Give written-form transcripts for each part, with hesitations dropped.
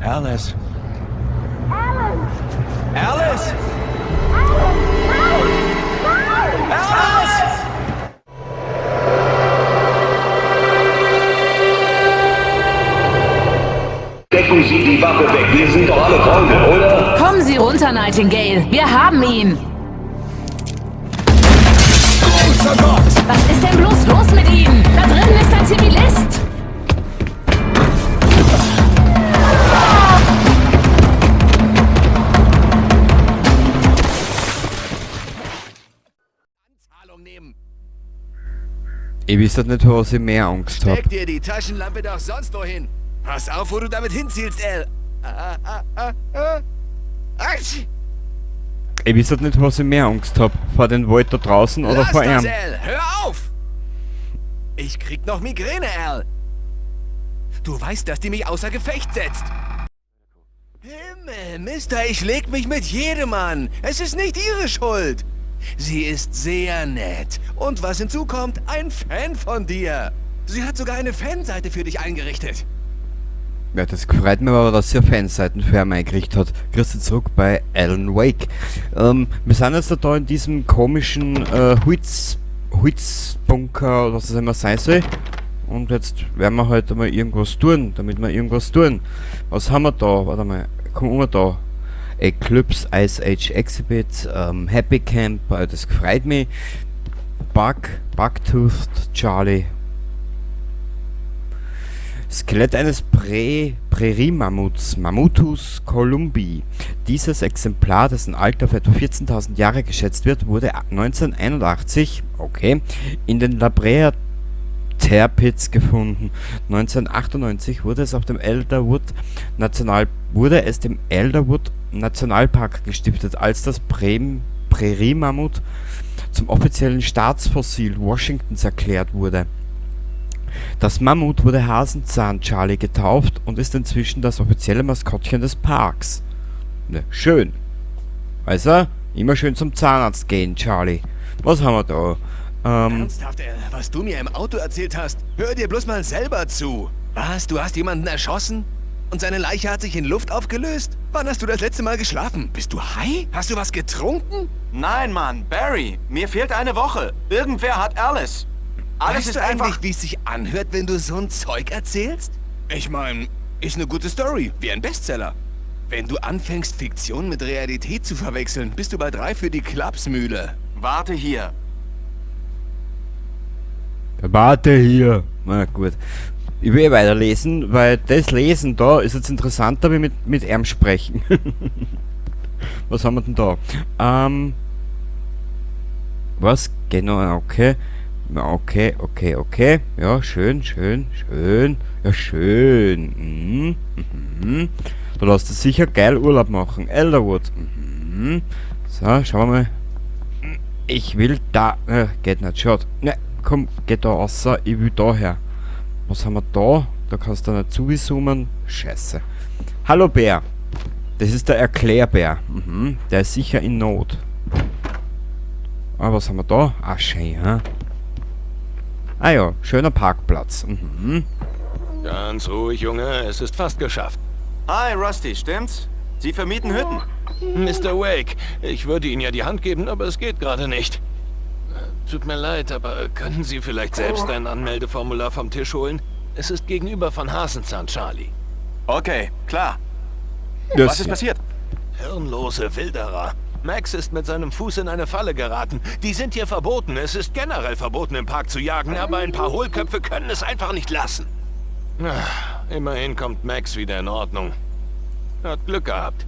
Alice. Alice! Alice! Stecken Sie die Waffe weg. Wir sind doch alle Freunde, oder? Kommen Sie runter, Nightingale. Wir haben ihn. Großer Gott! Was ist denn bloß los mit Ihnen? Da drinnen ist ein Zivilist. Zahlung nehmen. Ich weiß halt nicht, was ich mehr Angst hab. Steck dir die Taschenlampe doch sonst wohin. Pass auf, wo du damit hinzielst, Al. Ah, ah, ah, ah. Atsch! Ich weiß halt nicht, was ich mehr Angst hab. Vor den Wald da draußen oder Lass vor das, ihm. Al. Hör auf! Ich krieg noch Migräne, Al. Du weißt, dass die mich außer Gefecht setzt. Himmel, Mister, ich leg mich mit jedem an. Es ist nicht ihre Schuld. Sie ist sehr nett. Und was hinzukommt, ein Fan von dir. Sie hat sogar eine Fanseite für dich eingerichtet. Ja, das freut mich aber, dass sie eine Fanseiten für ihn eingerichtet hat. Grüß dich zurück bei Alan Wake. Wir sind jetzt da in diesem komischen Holzbunker, oder was es immer sein soll. Und jetzt werden wir halt einmal irgendwas tun, damit wir irgendwas tun. Was haben wir da? Warte mal, komm mal da. Eclipse Ice Age Exhibit, Happy Camp, das freut mich. Bugtoothed Charlie. Skelett eines Präriemammuts, Mammuthus columbi. Dieses Exemplar, dessen Alter auf etwa 14.000 Jahre geschätzt wird, wurde 1981, okay, in den La Brea Tar Pits gefunden. 1998 wurde es auf dem Elderwood National, wurde es dem Elderwood Nationalpark gestiftet, als das Präriemammut zum offiziellen Staatsfossil Washingtons erklärt wurde. Das Mammut wurde Hasenzahn Charlie getauft und ist inzwischen das offizielle Maskottchen des Parks. Ne, schön. Also, immer schön zum Zahnarzt gehen, Charlie. Was haben wir da? Ernsthaft, Al, was du mir im Auto erzählt hast, hör dir bloß mal selber zu. Was, du hast jemanden erschossen? Und seine Leiche hat sich in Luft aufgelöst? Wann hast du das letzte Mal geschlafen? Bist du high? Hast du was getrunken? Nein, Mann, Barry, mir fehlt eine Woche. Irgendwer hat Alice. Alles Weißt ist du einfach... eigentlich, wie es sich anhört, wenn du so ein Zeug erzählst? Ich mein, ist eine gute Story, wie ein Bestseller. Wenn du anfängst, Fiktion mit Realität zu verwechseln, bist du bald reif für die Klapsmühle. Warte hier. Warte hier. Na gut. Ich will eh weiterlesen, weil das Lesen da ist jetzt interessanter, wie mit ihm sprechen. Was haben wir denn da? Was? Genau, okay. Okay, okay, okay. Ja, schön, schön, schön. Ja, schön. Da lässt du sicher geil Urlaub machen. Elderwood. So, schauen wir mal. Ich will da... Geht nicht, schaut. Ne, komm, geh da raus. Ich will da her. Was haben wir da? Da kannst du nicht zuzoomen. Scheiße. Hallo Bär. Das ist der Erklärbär. Der ist sicher in Not. Ah, was haben wir da? Ah, schön, hä? Ah ja, schöner Parkplatz. Ganz ruhig, Junge. Es ist fast geschafft. Hi, Rusty, stimmt's? Sie vermieten Hütten. Mr. Wake, ich würde Ihnen ja die Hand geben, aber es geht gerade nicht. Tut mir leid, aber könnten Sie vielleicht selbst ein Anmeldeformular vom Tisch holen? Es ist gegenüber von Hasenzahn, Charlie. Okay, klar. Das Was ist passiert? Hirnlose Wilderer. Max ist mit seinem Fuß in eine Falle geraten. Die sind hier verboten. Es ist generell verboten, im Park zu jagen, aber ein paar Hohlköpfe können es einfach nicht lassen. Ach, immerhin kommt Max wieder in Ordnung. Hat Glück gehabt.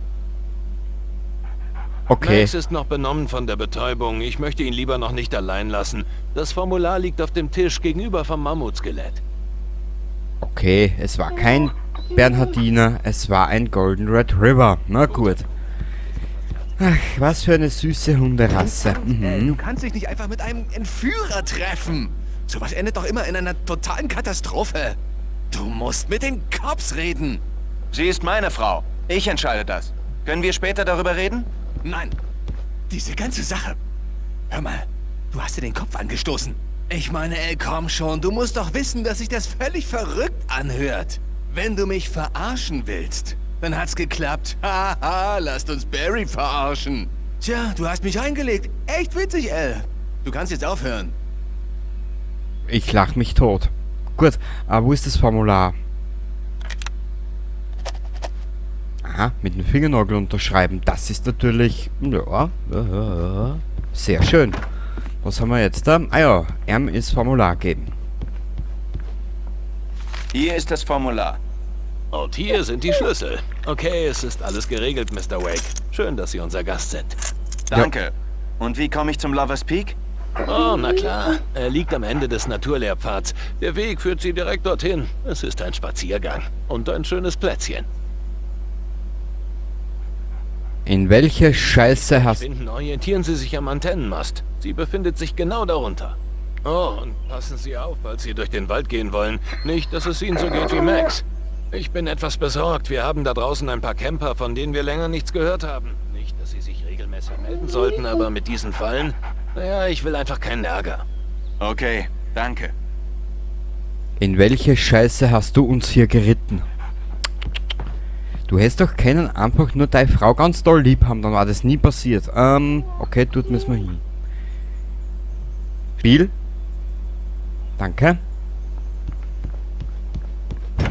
Okay. Max ist noch benommen von der Betäubung. Ich möchte ihn lieber noch nicht allein lassen. Das Formular liegt auf dem Tisch gegenüber vom Mammutskelett. Okay, es war kein Bernhardiner, es war ein Golden Retriever. Na gut. Ach, was für eine süße Hunderasse. Du kannst dich nicht einfach mit einem Entführer treffen. Sowas endet doch immer in einer totalen Katastrophe. Du musst mit den Cops reden. Sie ist meine Frau. Ich entscheide das. Können wir später darüber reden? Nein. Diese ganze Sache. Hör mal, du hast dir den Kopf angestoßen. Ich meine, ey, komm schon, du musst doch wissen, dass sich das völlig verrückt anhört. Wenn du mich verarschen willst, Dann hat's geklappt. Haha, lasst uns Barry verarschen. Tja, du hast mich reingelegt. Echt witzig, Al. Du kannst jetzt aufhören. Ich lach mich tot. Gut, aber wo ist das Formular? Aha, mit dem Fingernagel unterschreiben. Das ist natürlich... Ja, sehr schön. Was haben wir jetzt da? Ah ja, ihm ist Formular geben. Hier ist das Formular. Und hier sind die Schlüssel. Okay, es ist alles geregelt, Mr. Wake. Schön, dass Sie unser Gast sind. Danke. Ja. Und wie komme ich zum Lover's Peak? Oh, na klar. Er liegt am Ende des Naturlehrpfads. Der Weg führt Sie direkt dorthin. Es ist ein Spaziergang. Und ein schönes Plätzchen. In welche Scheiße hast... Finden, orientieren Sie sich am Antennenmast. Sie befindet sich genau darunter. Oh, und passen Sie auf, falls Sie durch den Wald gehen wollen. Nicht, dass es Ihnen so geht wie Max. Ich bin etwas besorgt. Wir haben da draußen ein paar Camper, von denen wir länger nichts gehört haben. Nicht, dass sie sich regelmäßig melden sollten, aber mit diesen Fallen... Naja, ich will einfach keinen Ärger. Okay, danke. In welche Scheiße hast du uns hier geritten? Du hättest doch keinen einfach nur deine Frau ganz doll lieb haben, dann war das nie passiert. Okay, dort müssen wir hin. Spiel. Danke.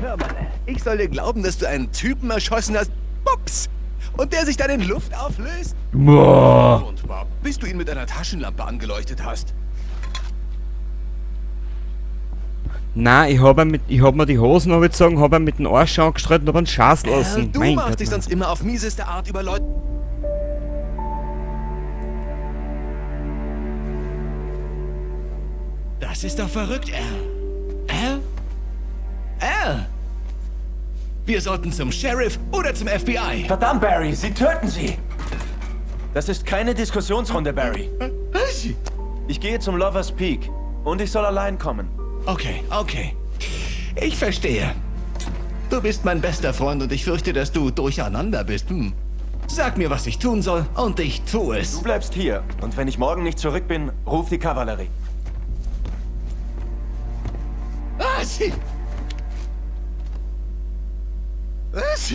Hör mal, ich soll dir glauben, dass du einen Typen erschossen hast. Ups! Und der sich dann in Luft auflöst? Boah. Und Bob, bis du ihn mit einer Taschenlampe angeleuchtet hast. Na, ich hab mir die Hosen abgezogen, hab ihn mit dem Arsch angestrahlt und hab einen Schaß lassen. Du mein machst Gott, dich sonst immer auf mieseste Art über Leute. Das ist doch verrückt, Al. Al? Al? Wir sollten zum Sheriff oder zum FBI. Verdammt, Barry, Sie töten sie! Das ist keine Diskussionsrunde, Barry. Was? Ich gehe zum Lover's Peak und ich soll allein kommen. Okay, okay. Ich verstehe. Du bist mein bester Freund und ich fürchte, dass du durcheinander bist. Hm. Sag mir, was ich tun soll und ich tue es. Du bleibst hier und wenn ich morgen nicht zurück bin, ruf die Kavallerie. Was? Was?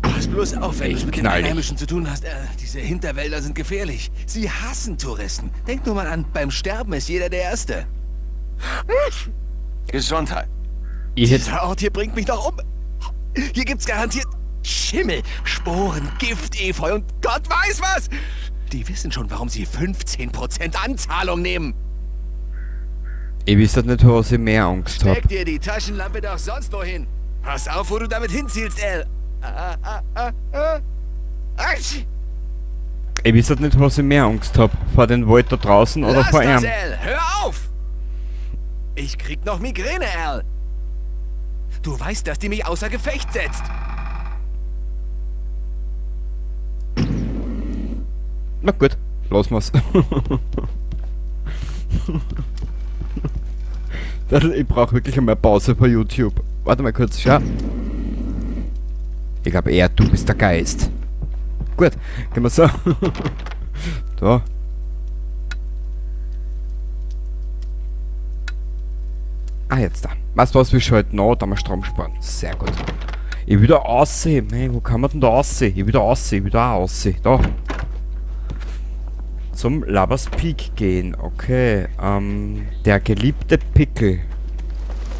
Pass bloß auf, wenn du es mit den Einheimischen zu tun hast. Diese Hinterwälder sind gefährlich. Sie hassen Touristen. Denk nur mal an, beim Sterben ist jeder der Erste. Gesundheit. Dieser Ort hier bringt mich doch um. Hier gibt's garantiert Schimmel, Sporen, Gift, Efeu und Gott weiß was. Die wissen schon, warum sie 15% Anzahlung nehmen. Ich weiß nicht, was ich mehr Angst habe. Steck dir die Taschenlampe doch sonst wohin. Pass auf, wo du damit hinzielst, Al. Ich weiß nicht, was ich mehr Angst habe. Vor den Wald da draußen oder Lass vor das, ihm. Al. Hör auf! Ich krieg noch Migräne, Al. Du weißt, dass die mich außer Gefecht setzt. Na gut, lassen wir's. Ich brauche wirklich einmal Pause bei YouTube. Warte mal kurz, schau. Ich glaube eher, du bist der Geist. Gut, gehen wir so. Da. Ah, jetzt da. Weißt du was, wir schalten an, da wir Strom sparen. Sehr gut. Ich will da aussehen. Hey, wo kann man denn da aussehen? Ich will da aussehen, ich will da auch aussehen. Da. Zum Lover's Peak gehen. Okay. Der geliebte Pickel.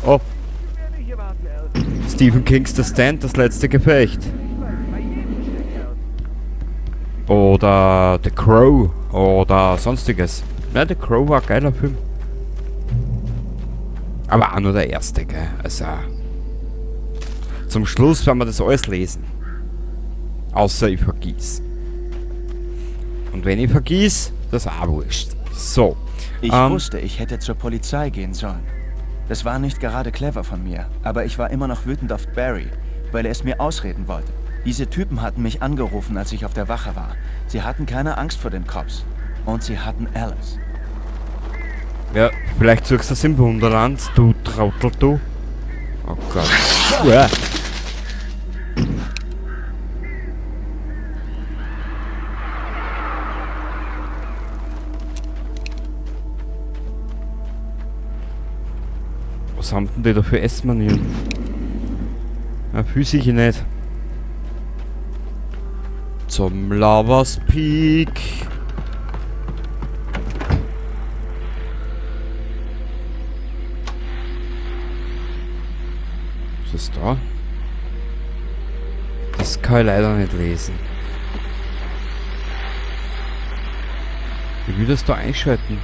Oh. Stephen King's The Stand, das letzte Gefecht. Oder The Crow. Oder sonstiges. Ja, The Crow war ein geiler Film. Aber auch nur der erste, gell? Also. Zum Schluss werden wir das alles lesen. Außer ich vergiss. Und wenn ich vergiss, das ist auch wurscht. So. Ich wusste, ich hätte zur Polizei gehen sollen. Das war nicht gerade clever von mir, aber ich war immer noch wütend auf Barry, weil er es mir ausreden wollte. Diese Typen hatten mich angerufen, als ich auf der Wache war. Sie hatten keine Angst vor den Cops. Und sie hatten Alice. Ja, vielleicht suchst du das im Wunderland, du Trottel, du. Oh Gott. Uah. Was haben denn die da für Essmanieren? Na, fühl sicher nicht. Zum Lovers Peak. Was ist da? Das kann ich leider nicht lesen. Ich will das da einschalten.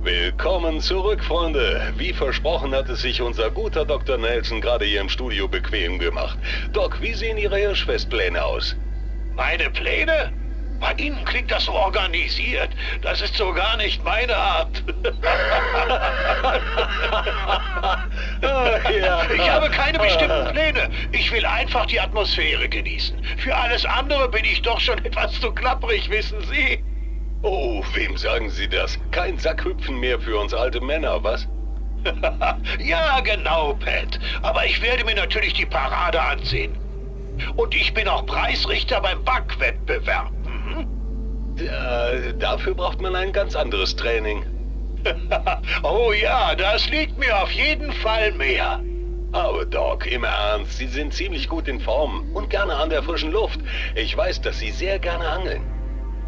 Willkommen zurück, Freunde. Wie versprochen hat es sich unser guter Dr. Nelson gerade hier im Studio bequem gemacht. Doc, wie sehen Ihre Hirschfestpläne aus? Meine Pläne? Bei Ihnen klingt das so organisiert. Das ist so gar nicht meine Art. Ja. Ich habe keine bestimmten Pläne. Ich will einfach die Atmosphäre genießen. Für alles andere bin ich doch schon etwas zu klapprig, wissen Sie? Oh, wem sagen Sie das? Kein Sackhüpfen mehr für uns alte Männer, was? Ja, genau, Pat. Aber ich werde mir natürlich die Parade ansehen. Und ich bin auch Preisrichter beim Backwettbewerb. Mhm. Dafür braucht man ein ganz anderes Training. Oh ja, das liegt mir auf jeden Fall mehr. Aber Doc, im Ernst, Sie sind ziemlich gut in Form und gerne an der frischen Luft. Ich weiß, dass Sie sehr gerne angeln.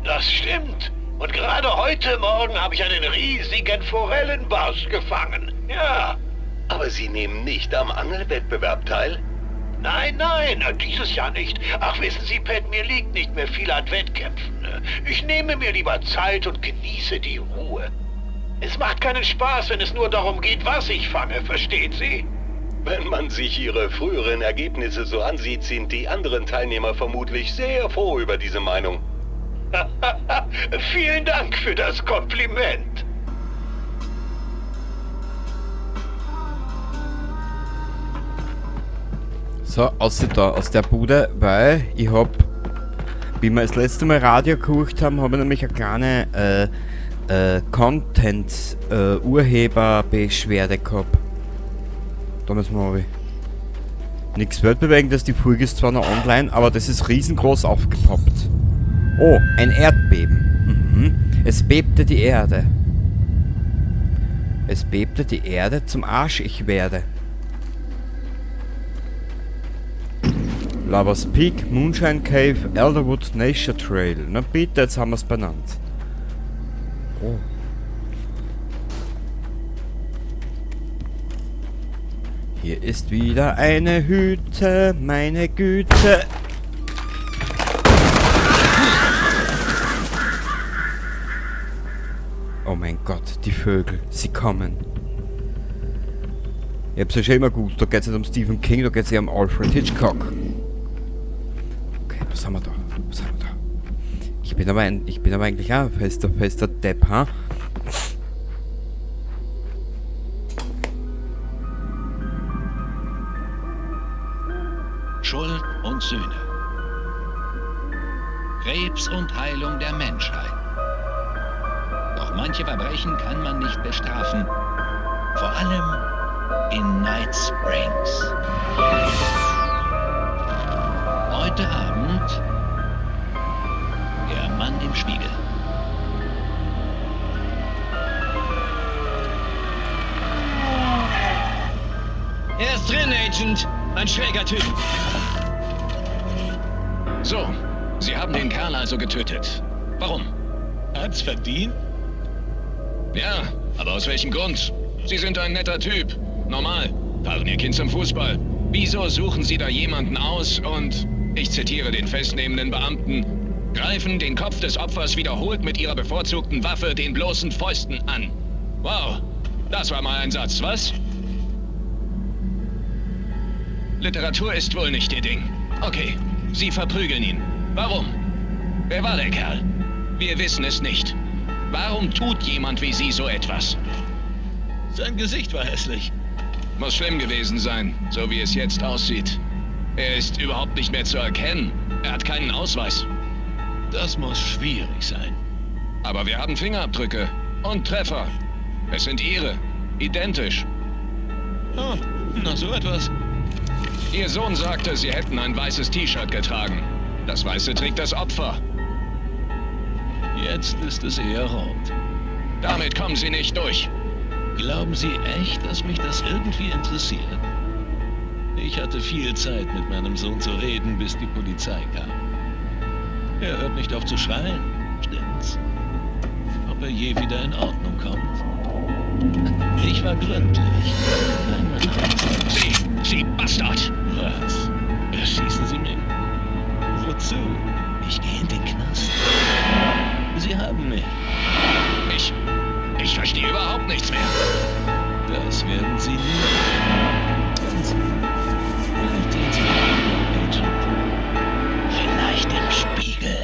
Das stimmt. Und gerade heute Morgen habe ich einen riesigen Forellenbarsch gefangen. Ja. Aber Sie nehmen nicht am Angelwettbewerb teil? Nein, nein, dieses Jahr nicht. Ach, wissen Sie, Pat, mir liegt nicht mehr viel an Wettkämpfen. Ich nehme mir lieber Zeit und genieße die Ruhe. Es macht keinen Spaß, wenn es nur darum geht, was ich fange, verstehen Sie? Wenn man sich Ihre früheren Ergebnisse so ansieht, sind die anderen Teilnehmer vermutlich sehr froh über diese Meinung. Vielen Dank für das Kompliment. So, außer da, aus der Bude, weil ich hab, wie wir das letzte Mal Radio gehört haben, habe ich nämlich eine kleine Content-Urheberbeschwerde gehabt. Da müssen wir mal. Nichts Weltbewegendes, die Folge ist zwar noch online, aber das ist riesengroß aufgepoppt. Oh, ein Erdbeben. Mhm. Es bebte die Erde. Es bebte die Erde, zum Arsch ich werde. Lovers Peak, Moonshine Cave, Elderwood Nature Trail. Na bitte, jetzt haben wir's benannt. Oh. Hier ist wieder eine Hütte, meine Güte. Oh mein Gott, die Vögel, sie kommen. Ich hab's ja schon immer gewusst, da geht's nicht um Stephen King, da geht's eher um Alfred Hitchcock. Okay, was haben wir da? Was haben wir da? Ich bin aber eigentlich auch ein fester Depp, ha? Schuld und Sühne. Krebs und Heilung der Menschheit. Doch manche Verbrechen kann man nicht bestrafen. Vor allem in Night Springs. Heute Abend der Mann im Spiegel. Er ist drin, Agent. Ein schräger Typ. So, Sie haben den Kerl also getötet. Warum? Hat's verdient? Ja, aber aus welchem Grund? Sie sind ein netter Typ. Normal. Fahren Ihr Kind zum Fußball. Wieso suchen Sie da jemanden aus und, ich zitiere den festnehmenden Beamten, greifen den Kopf des Opfers wiederholt mit ihrer bevorzugten Waffe, den bloßen Fäusten, an? Wow, das war mal ein Satz, was? Literatur ist wohl nicht Ihr Ding. Okay, Sie verprügeln ihn. Warum? Wer war der Kerl? Wir wissen es nicht. Warum tut jemand wie Sie so etwas? Sein Gesicht war hässlich. Muss schlimm gewesen sein, so wie es jetzt aussieht. Er ist überhaupt nicht mehr zu erkennen. Er hat keinen Ausweis. Das muss schwierig sein. Aber wir haben Fingerabdrücke und Treffer. Es sind Ihre. Identisch. Oh, na so etwas. Ihr Sohn sagte, Sie hätten ein weißes T-Shirt getragen. Das Weiße trägt das Opfer. Jetzt ist es eher rot. Damit kommen Sie nicht durch. Glauben Sie echt, dass mich das irgendwie interessiert? Ich hatte viel Zeit, mit meinem Sohn zu reden, bis die Polizei kam. Er hört nicht auf zu schreien, stimmt's? Ob er je wieder in Ordnung kommt? Ich war gründlich. Einmal Sie, Sie Bastard! Was? Erschießen Sie mich? Wozu? Ich gehe in den Knast. Sie haben mich. Ich verstehe überhaupt nichts mehr. Das werden Sie nie. Ganz. Vielleicht sehen Sie mich, Agent. Vielleicht im Spiegel.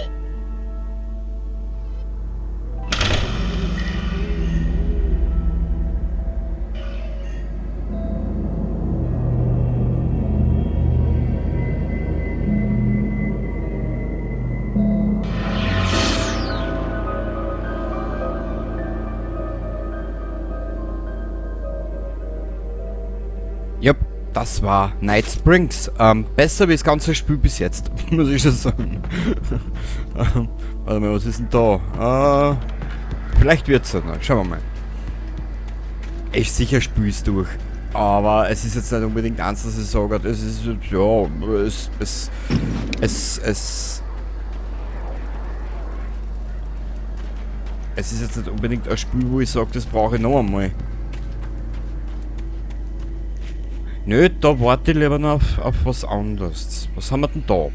Jupp, das war Night Springs. Besser wie das ganze Spiel bis jetzt, muss ich schon sagen. Warte mal, was ist denn da? Vielleicht wird's ja noch. Schauen wir mal. Ich sicher spül's durch. Aber es ist jetzt nicht unbedingt eins, dass ich sage, es ist, ja, es ist jetzt nicht unbedingt ein Spiel, wo ich sage, das brauche ich noch einmal. Nö, da warte ich lieber noch auf was anderes. Was haben wir denn da?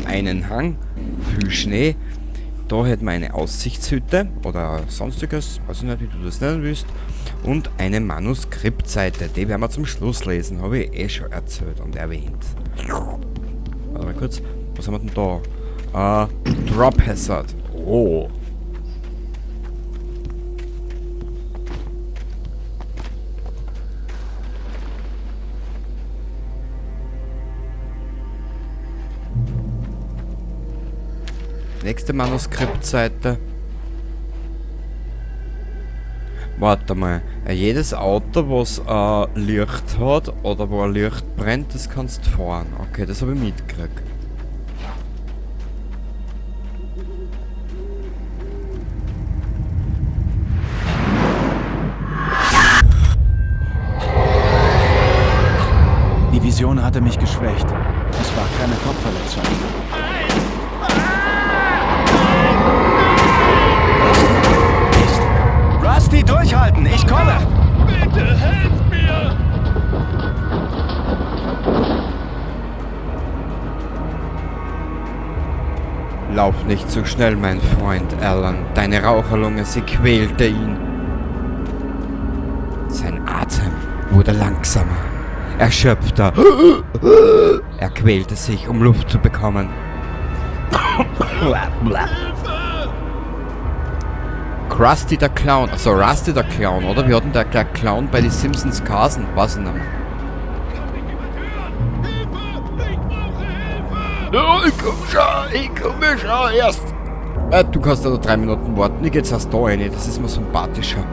Einen Hang, viel Schnee. Da hätten wir eine Aussichtshütte oder sonstiges, weiß ich nicht, wie du das nennen willst. Und eine Manuskriptseite, die werden wir zum Schluss lesen, habe ich eh schon erzählt und erwähnt. Warte mal kurz, was haben wir denn da? Drop Hazard. Oh. Nächste Manuskriptseite. Warte mal. Jedes Auto, was Licht hat oder wo ein Licht brennt, das kannst du fahren. Okay, das habe ich mitgekriegt. Die Vision hatte mich geschwächt. Es war keine Kopfverletzung. Rusty, durchhalten! Ich komme! Bitte helft mir! Lauf nicht zu schnell, mein Freund Alan. Deine Raucherlunge, sie quälte ihn. Sein Atem wurde langsamer, erschöpfter. Er quälte sich, um Luft zu bekommen. Krusty der Clown, also Rusty der Clown, oder? Wie hat denn der Clown bei den Simpsons geheißen? Weiß ich nicht mehr. Ja, ich komm schon erst. Du kannst ja noch 3 Minuten warten, ich geh jetzt erst da rein, das ist mir sympathischer.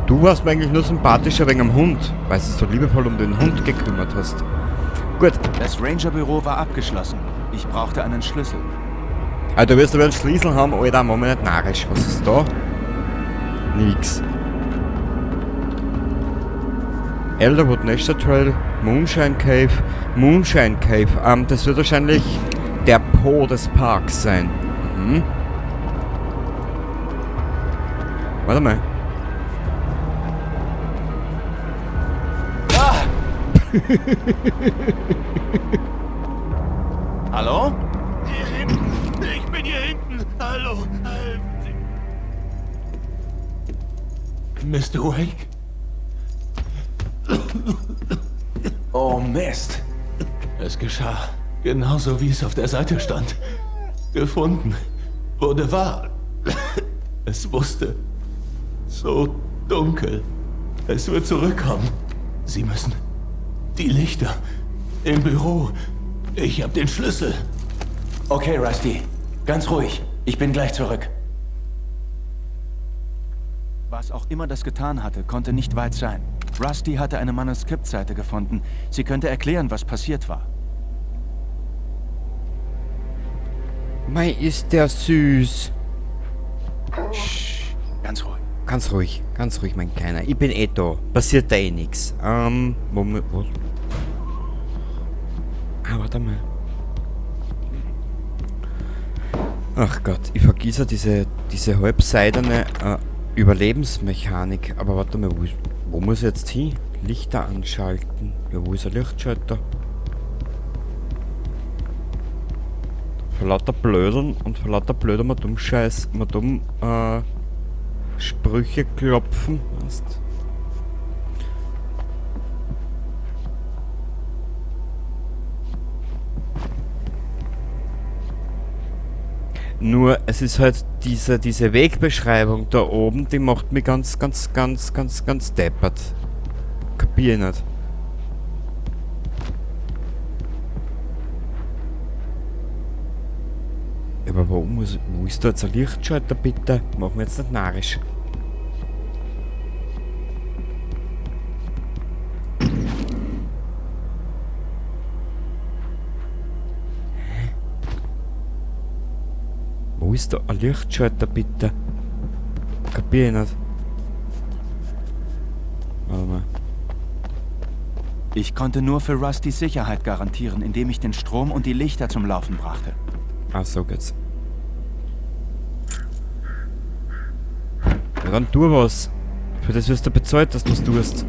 Du warst mir eigentlich nur sympathischer wegen am Hund, weil du so liebevoll um den Hund gekümmert hast. Gut. Das Ranger-Büro war abgeschlossen. Ich brauchte einen Schlüssel. Ah, du wirst aber einen Schlüssel haben, Alter, mach mich nicht narrisch. Was ist da? Nix. Elderwood Nature Trail, Moonshine Cave, Moonshine Cave. Das wird wahrscheinlich der Po des Parks sein. Mhm. Warte mal. Ah! Hallo? Hier hinten. Ich bin hier hinten. Hallo. Mr. Wake? Oh Mist. Es geschah genauso, wie es auf der Seite stand. Gefunden wurde wahr. Es wusste. So dunkel. Es wird zurückkommen. Sie müssen. Die Lichter. Im Büro. Ich hab den Schlüssel. Okay, Rusty. Ganz ruhig. Ich bin gleich zurück. Was auch immer das getan hatte, konnte nicht weit sein. Rusty hatte eine Manuskriptseite gefunden. Sie könnte erklären, was passiert war. Mei, ist der süß. Ganz ruhig. Ganz ruhig, mein Kleiner. Ich bin eh da. Passiert da eh nix. Moment, was? Ah, warte mal. Ach Gott, ich vergiss ja diese halbseidene Überlebensmechanik. Aber warte mal, wo muss ich jetzt hin? Lichter anschalten. Ja, wo ist der Lichtschalter? Vor lauter Blödeln und vor lauter Blöder mal dumm Scheiß, mal dumm Sprüche klopfen. Weißt? Nur, es ist halt diese Wegbeschreibung da oben, die macht mich ganz, ganz, ganz, ganz, ganz deppert. Kapier ich nicht. Aber wo ist da jetzt ein Lichtschalter, bitte? Machen wir jetzt nicht narrisch. Hä? Wo ist da ein Lichtschalter, bitte? Kapier ich nicht. Warte mal. Ich konnte nur für Rustys Sicherheit garantieren, indem ich den Strom und die Lichter zum Laufen brachte. Ach, so geht's. Ja, dann tu was. Für das wirst du bezahlt, dass du's tust.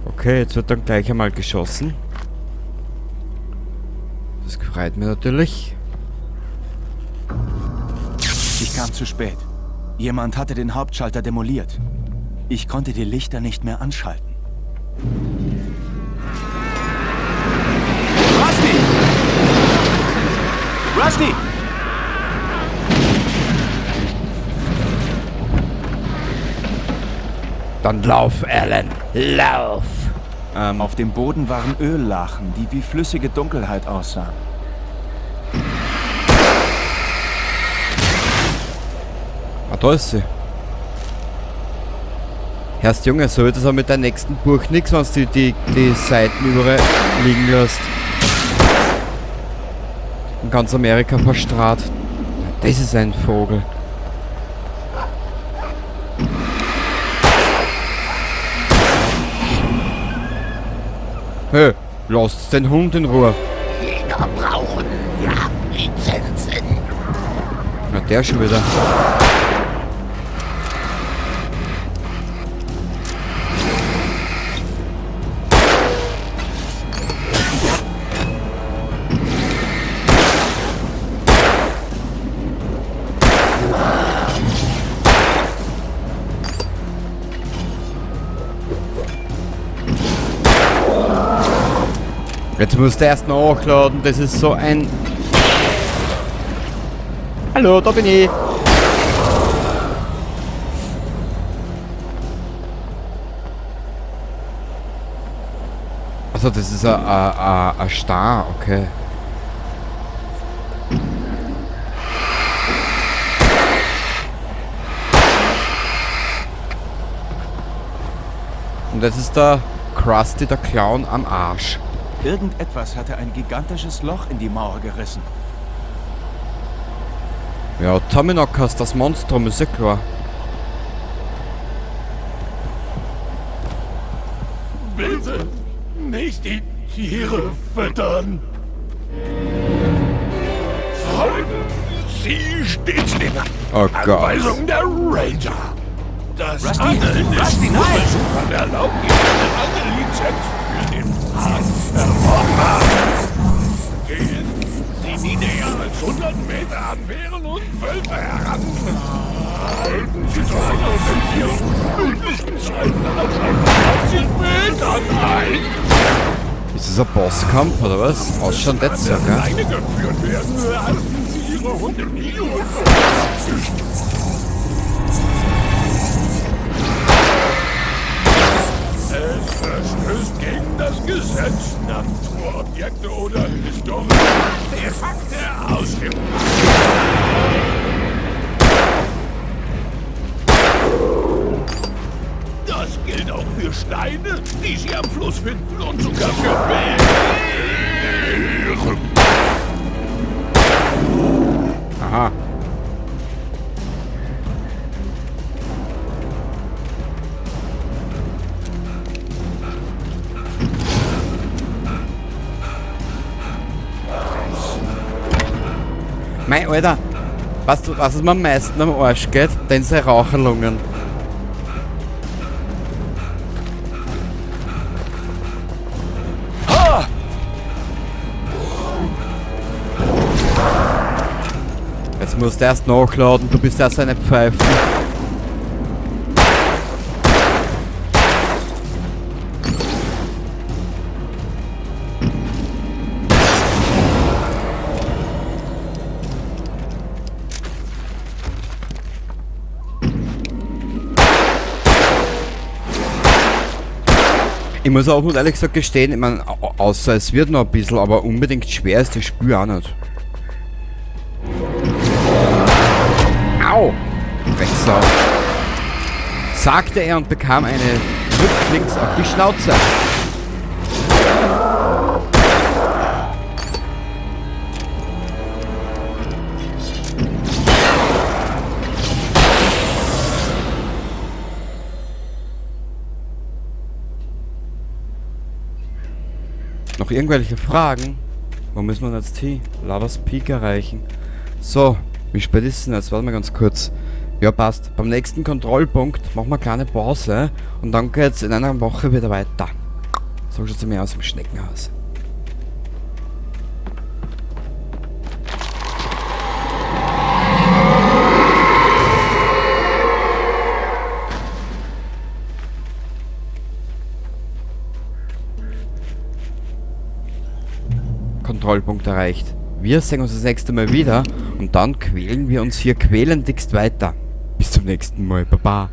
Okay, jetzt wird dann gleich einmal geschossen. Das gefreut mich natürlich. Ich kam zu spät. Jemand hatte den Hauptschalter demoliert. Ich konnte die Lichter nicht mehr anschalten. Rusty! Rusty! Dann lauf, Alan! Lauf! Auf dem Boden waren Öllachen, die wie flüssige Dunkelheit aussahen. Ah, da ist sie. Herrst Junge, so wird es auch mit deinem nächsten Buch nix, wenn du die Seiten überall liegen lässt. In ganz Amerika verstrahlt. Das ist ein Vogel. Hey, lasst den Hund in Ruhe. Jäger brauchen Jagdlizenzen. Na, der schon wieder. Jetzt musst du erst noch hochladen, das ist so ein... Hallo, da bin ich! Also das ist ein Star, okay. Und das ist der Krusty, der Clown am Arsch. Irgendetwas hatte ein gigantisches Loch in die Mauer gerissen. Ja, Tommyknockers, das Monstrum, ist ja klar. Bitte nicht die Tiere füttern. Folgen Sie stets den Oh Gott. Anweisungen der Ranger. Das Rusty, Angeln ist Rusty, nur nein! Besuchern erlaubt, die eine Angellizenz für den Park erworben haben. Gehen Sie nie näher als 100 Meter an Bären und Wölfe heran. Halten Sie zu einer und in Ihren möglichen Zeiten Abstand von 20 Metern ein. Ist das ein Bosskampf oder was? Ausschauen nicht so, gell? Alleine geführt werden, lassen Sie Ihre Hunde nie unbeobachtet. Es verstößt gegen das Gesetz, Naturobjekte oder historische Artefakte aus dem Das gilt auch für Steine, die sie am Fluss finden und sogar für Bären. Aha. Mei, Alter, weißt du, was es mir am meisten am Arsch geht? Denn seine Raucherlungen. Jetzt musst du erst nachladen, du bist erst eine Pfeife. Ich muss auch ehrlich gesagt gestehen, ich meine, außer es wird noch ein bisschen, aber unbedingt schwer ist das Spiel auch nicht. Au! Drecksau. Sagte er und bekam eine rücklings auf die Schnauze. Noch irgendwelche Fragen? Wo müssen wir jetzt hin? Lovers Peak erreichen. So, wie spät ist denn jetzt? Warte mal ganz kurz. Ja, passt. Beim nächsten Kontrollpunkt machen wir eine kleine Pause und dann geht's in einer Woche wieder weiter. So schaut's mir aus im Schneckenhaus. Kontrollpunkt erreicht. Wir sehen uns das nächste Mal wieder und dann quälen wir uns hier quälendigst weiter. Bis zum nächsten Mal. Baba.